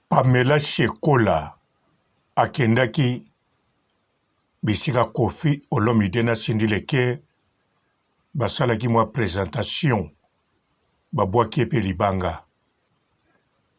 Pamela Shekola akendaki bisika Koffi Olomide na Cindy Le Coeur basalaki mwa presentation, babwaki ye mpe libanga.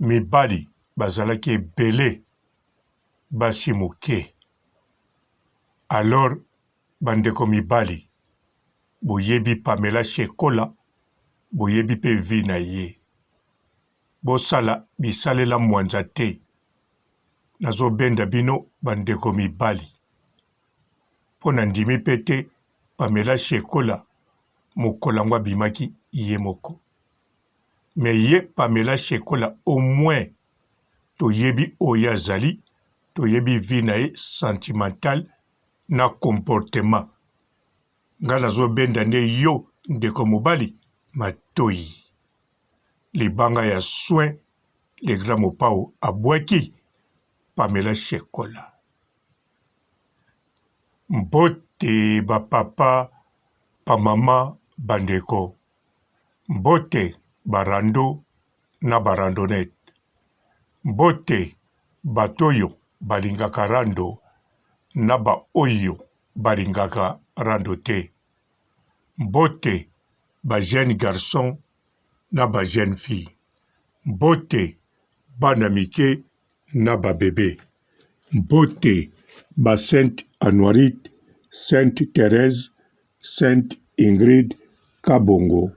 Mibali bazalaki ebele, basi moke. Alors bandeko mibali, boyebi Pamela Shekola, boyebi mpe vie na ye. Bosala bisalela mwanza te. Nazo benda bino ba ndeko mibali. Po na ndimi pe te Pamela Shekola mokolo yango abimaki ye moko. Mais ye Pamela Shekola au moins toyebi oyo ye azali, toyebi vie na ye sentimentale na comportement. Nga nazo benda nde yo ndeko mobali matoyi. Libanga ya soin le grand mopao abwaki Pamela Shekola. Mbote ba papa, ba mama, ba ndeko. Mbote ba rando na ba randonnette. Mbote bato oyo balingaka rando na ba oyo balingaka rando te. Mbote ba jeunes garçons na ba jeunes filles. Mbote bana mike na ba bebe. Mbote ba Sainte Anuarite, Sainte Therèse, Sainte Ingrid Kabongo.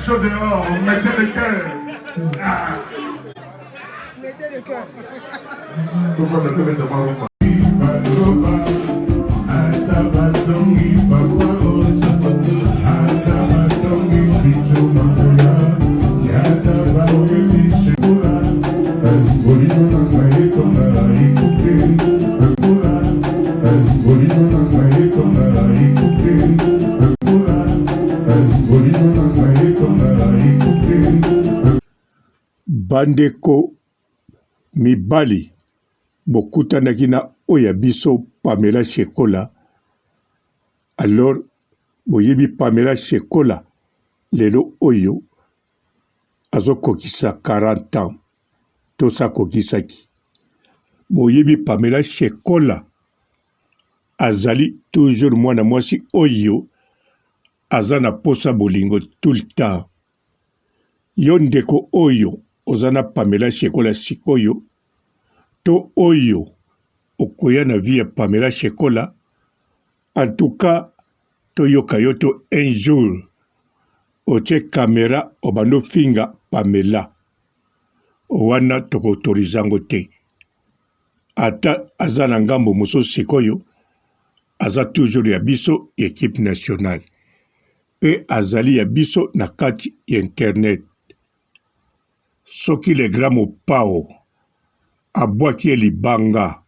Chaud dehors, mettez le cœur. Ah. Mettez le cœur. Bandeko mibali bokutanaki na oyo ya biso Pamela Shekola alors boyebi Pamela Shekola lelo oyo azokokisa 40 ans to si akokisaki. Boyebi Pamela Shekola azali toujours mwana mwasi oyo aza na posa bolingo tout le temps. Yo ndeko oyo oza na Pamela Shekola sikoyo to oyo okoya na vie ya Pamela Shekola en tout cas toyoka yo to un jour otie camera obandi ofinga Pamela wana toko autoriser yango te ata aza na ngambo mosusu sikoyo aza toujours ya biso ya equipe nationale pe azali ya biso na kati ya internet soki le grand mopao abwaki ye libanga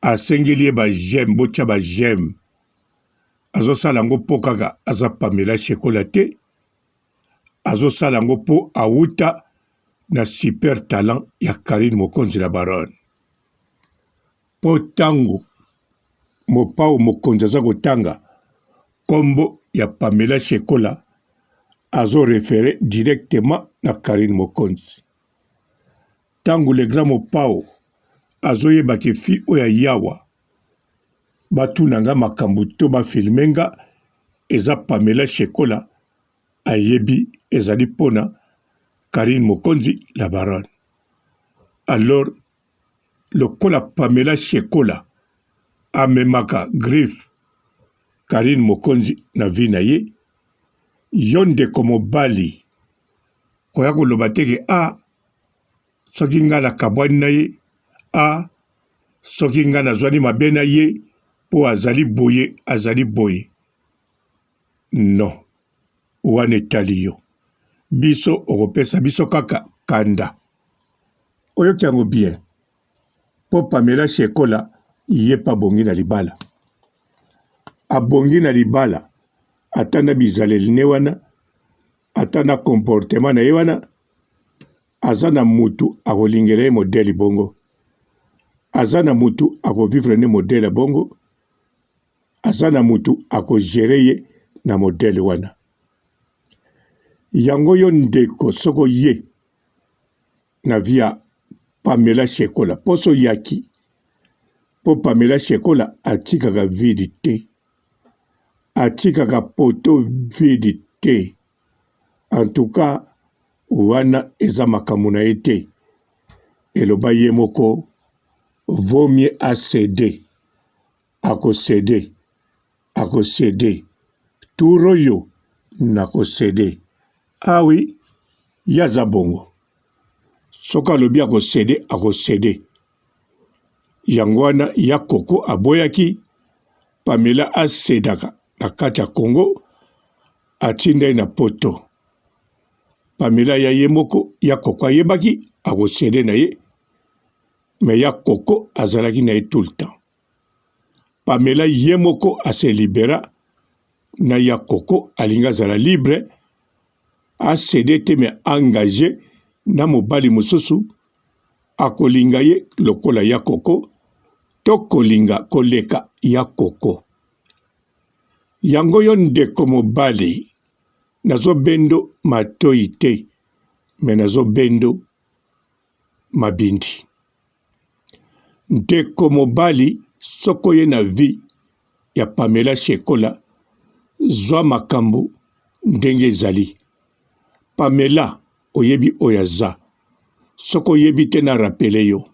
asengeli ye ba j'aime botia ba j'aime azosala yango po kaka aza Pamela Shekola te azosala yango po awuta na super talent ya Carine Mokonzi la baronne Po tango Mopao mokonzi aza kotanga kombo ya Pamela Shekola azo referer directement na Carine Mokonzi. Tango le grand Mopao azoyeba ke fille oyo ya yawa batuna nga makambo to ba filmer nga eza Pamela Shekola ayebi ezali pona Carine Mokonzi la baronne. Alors lokola Pamela Shekola amemaka griffe Carine Mokonzi na vie na ye, yo ndeko mobali koya koloba te ke ah soki nga nakabwani na ye, ah soki nga nazwani mabe na ye po azali boye azali boye. Non, wana etali yo. Biso okopesa biso kaka kanda. Oyoki yango bien? Po Pamela Shekola ye pe abongi na libala. Abongi na libala ata na bizaleli ne wana, ata na comportement na ye wana, aza na mutu akolingela ye modèle bongo, aza na mutu ako vivre ne modèle ya bongo, aza na mutu ako gerer ye na modèle wana. Yango yo ndeko soki oye na vie ya Pamela Shekola poso oyaki po Pamela Shekola atikaka vide te, atikaka poto vide te. En tout cas wana eza makambo na ye te, eloba ye moko vaut mieux a ceder, ako ceder, ako ceder tour oyo nako ceder. Ah oui, ye aza bongo, soki alobi ako ceder, ako ceder. Yango wana ya koko aboyaki Pamela asedaka na kati ya Congo, atinda ye na poto. Pamela ya ye moko ya koko ayebaki ako ceder na ye, mais ya koko azalaki na ye tout le temps. Pamela ye moko a se libera na ya koko, alingi azala libre, a ceder te mais engage na mobali mosusu akolinga ye lokola ya koko to kolinga koleka ya koko. Yango yo ndeko mobali nazo bendo matoyi te mais nazo bendo mabindi. Ndeko mobali soki oye na vie ya Pamela Shekola zwa makambo ndenge ezali. Pamela oyebi oyo aza soki oyebi te na rappeler yo.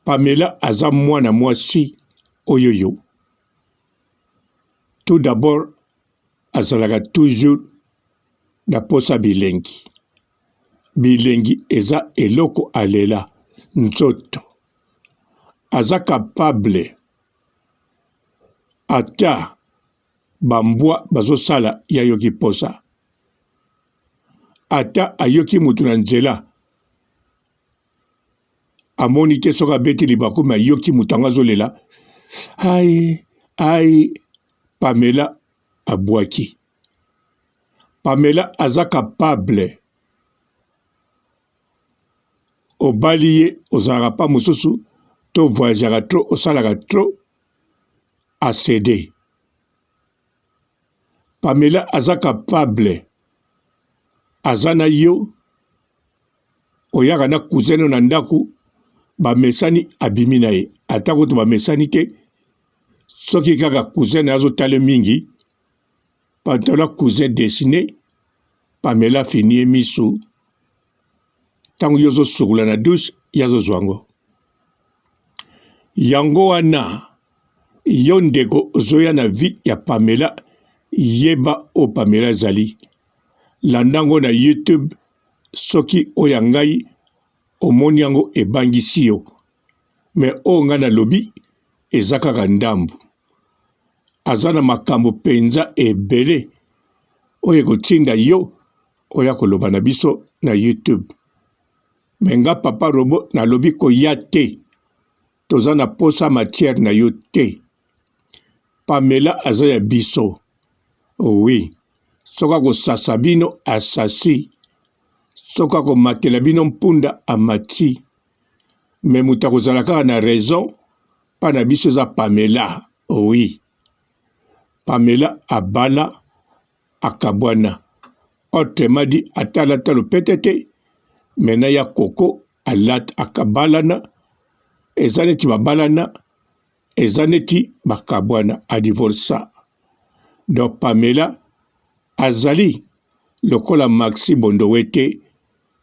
Pamela aza mwana mwasi oyoyo tout d'abord azalaka toujours na posa bilengi. Bilengi eza eloko alela nzoto. Aza capable ata ba mbwa bazosala ye ayoki posa. Ata ayoki mutu na nzela amoni te soki abeti libaku me ayoki moto yango azolela ai ai Pamela abwaki. Pamela aza capable obali ye ozalaka pa mosusu to voyageaka trop osalaka trop a cede. Pamela aza capable aza na yo oyaka na cousin no na ndaku bamesani abimi na ye ata kutu bamesani te soki kaka cousin na ye azotala mingi pantalon cousin dessine Pamela afini ye misu ntango yo ozosukola na douche ye azozwa yango yango wana yo ndeko ozoya na vie ya Pamela yeba oyo Pamela azali landa yango na YouTube soki oyo ya ngai omoni yango ebangisi yo me oyo ngai nalobi eza kaka ndambu aza na makambo mpenza ebele oyo ekotinda yo oya koloba na biso na YouTube me nga papa robo nalobi koya te toza na posa matière na yo te Pamela aza ya biso oui soki akosasa bino asasi soki akomatela bino mpunda amati me moto akozala kaka na raison mpa na biso eza Pamela oui Pamela abala akabwana autrement dit ata alata lopete te me na ya koko alata akabalana eza neti babalana eza neti bakabwana adivorsa donc Pamela azali lokola Maxi Bondowe te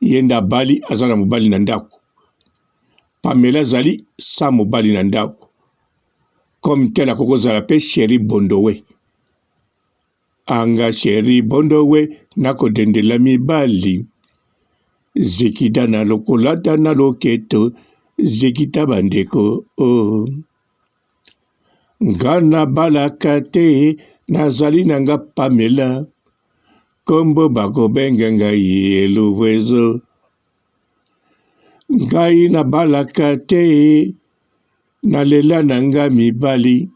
ye nde abali aza na mobali na ndako Pamela azali sa mobali na ndako comme tel akoki kozala mpe Cheri Bondowe Anga cheri bondowe nakodendela mibali zikita na lokolata na loketo zikita bandeko oh. Nga nabalaka te nazali na nga Pamela kombo bakobenga ngai eluvezo ngai nabalaka te nalela na nga mibali.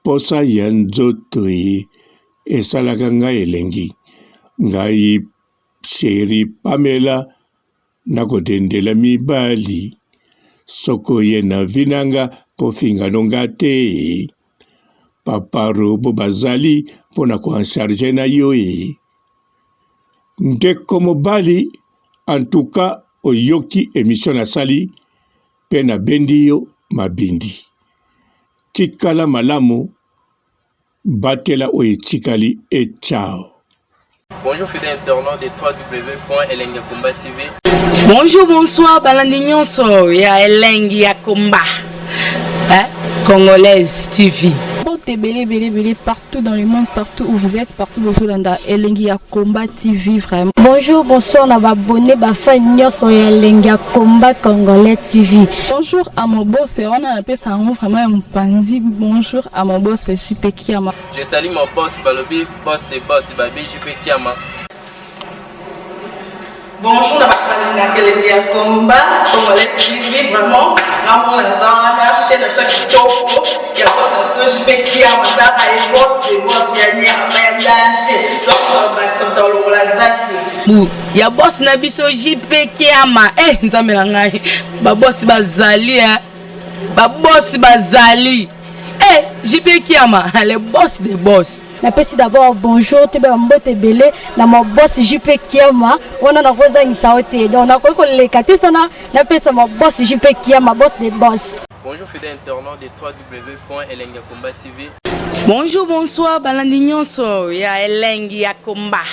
Posa ya nzoto e esalaka ngai elengi. Ngai Cheri Pamela nakodendela mibali soki oye na vie na nga kofinga no nga te papa robo bazali mpo na ko encharge na yo e ndeko mobali en tout cas oyoki emission nasali mpe nabendi yo mabindi tikala malamu Batela oyo etikali et ciao. Bonjour fidèle internaute de www.elengiyakomba TV. Bonjour, bonsoir, balandi nyonso ya Elengi ya Komba. Hein? Congolaise TV. Mbote ebele ebele ebele partout dans le monde, partout où vous êtes, partout bozolanda Elengi ya Combat TV vraiment. Bonjour, bonsoir na ba abonné ba fan nyonso ya Elengi ya Combat Congolais TV. Bonjour à mon boss, wana napesa yango vraiment ya mopanzi. Bonjour à mon boss JP Kiama. Je salue mon boss balobi boss de boss babi JP Kiama. Bonjour na bato balingaka elengi ya combat congolais TV vraiment ngamona naza wana chaîne na biso ya kitoko ya boss na biso JP Kiama tala ye boss de boss ya nyama ya danger donc bakisa moto alongola zaki bu ya boss na biso JP Kiama eh nzambe na ngai ba boss bazali eh ba boss bazali eh JP Kiama le boss de boss. Napesi d'abord bonjour toyeba mbote ebele na ma boss JP Kiama wana nakozangisa yo te donc nakoki koleka te sana napesa ma boss JP Kiama boss de boss. Bonjour fidèle internaute de www.elengiyakomba TV. Bonjour, bonsoir, balandi nyonso ya Elengi ya Komba.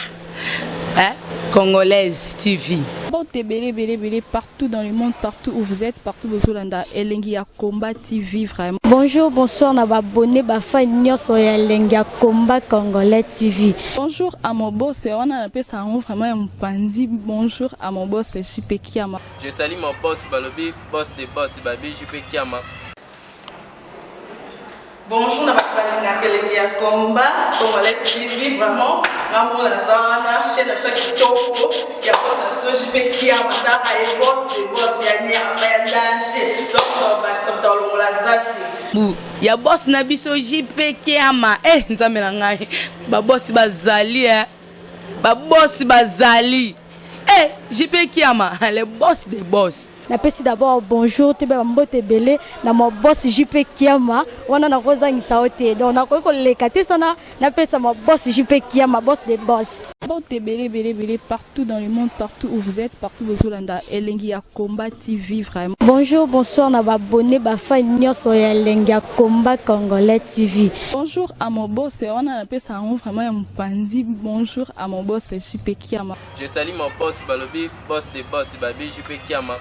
Hein? Congolaise TV. Mbote ebele ebele ebele partout dans le monde, partout où vous êtes, partout bozolanda Elengi ya Combat TV vraiment. Bonjour, bonsoir na ba abonné ba fan nyonso ya Elengi ya Combat Congolais TV. Bonjour à mon boss, wana napesa yango vraiment ya mopanzi. Bonjour à mon boss JP Kiama. Je salue mon boss balobi boss de boss babi JP Kiama. Bonjour na bato balingaka elengi ya combat congolais TV vraiment ngamona naza wana chaîne na biso ya kitoko ya boss na biso JP Kiama tala ye boss de boss ya nyama ya danger donc bakisa moto alongola zaki bu ya boss na biso JP Kiama eh nzambe na ngai ba boss bazali eh ba boss bazali eh JP Kiama le boss de boss. Napesi d'abord bonjour toyeba mbote ebele na ma boss JP Kiama wana nakozangisa yo te donc nakoki koleka te sana napesa ma boss JP Kiama boss de boss. Mbote ebele ebele ebele partout dans le monde, partout où vous êtes, partout bozolanda Elengi ya Combat TV vraiment. Bonjour, bonsoir na ba abonné ba fan nyonso ya Elengi ya Combat Congolais TV. Bonjour à mon boss, wana napesa yango vraiment ya mopanzi. Bonjour à mon boss JP Kiama. Je salue mon boss balobi boss de boss babi JP Kiama.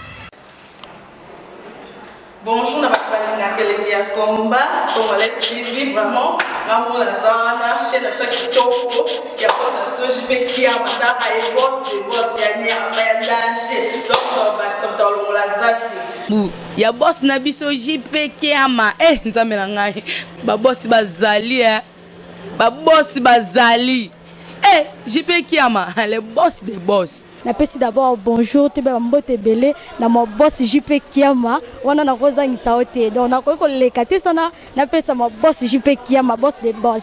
Bonjour na bato balingaka elengi ya combat congolais TV vraiment ngamona naza wana chaîne na biso ya kitoko ya boss na biso JP Kiama tala ye boss de boss ya nyama ya danger donc bakisa moto alongola zaki bu ya boss na biso JP Kiama eh nzambe na ngai ba boss bazali eh ba boss bazali eh JP Kiama le boss de boss. Napesi d'abord bonjour toyeba mbote ebele na ma boss JP Kiama wana nakozangisa yo te donc nakoki koleka te sana napesa ma boss JP Kiama boss de boss.